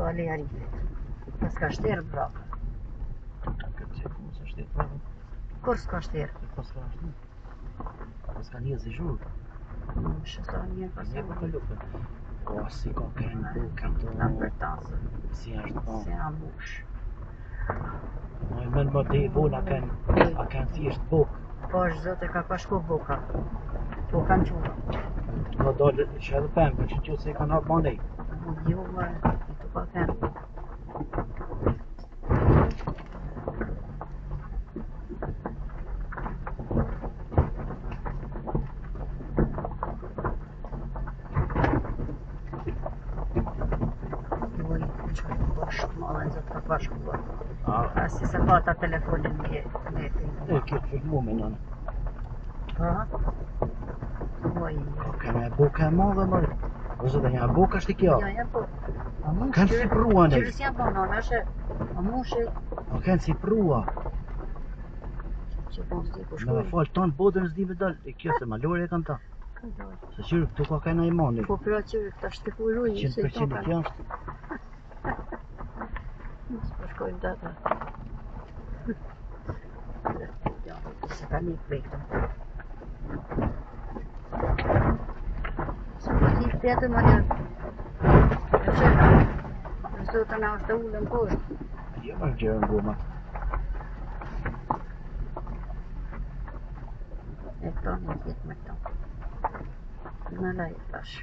Ka Ali Arifit. Pas ka shterë brapa. Këtë që ku s'ka shterë prapë. Kur s'ka shterë? Po s'ka shterë. Po s'ka një si zhurë. Shë sa një pas një po të lupën. O, si ka kënë buka të... Na për tasë. Si është po. Si a mush. Mo i mend më te vonë a kanë a kanë thjesht bukë. Po është zotë ka ka shku buka. Po kanë quva. Ka dalë që edhe pemë, po që që se kanë hapë mandej. Jo, më, të pa pemë. A si se pata telefonin me me filmu. E ke filmu me nënë. Po. Oj. Ka kena e buka e madhe mërë. Ose dhe një buka është kjo. Ja, ja, po. A mu Kanë si prua ne. Qyre si janë po nëna, është a mu shi. A kanë si prua. Që po s'di ku shkoj. Me fal ton botën s'di me dal. E kjo se malore e kanë ta. Ka dal. Se qyre këtu ka kanë ai mani. Po pra qyre këta shteku ruj se to kanë. 100% kjo është. S'po shkojmë data. Ja, se ka një prej këtu. Se po ti pjetë më një. E që? Në sotën a është të ullën poshtë. Jo, më gjërën gomat. E këto një tjetë me këto. Në lajë tash.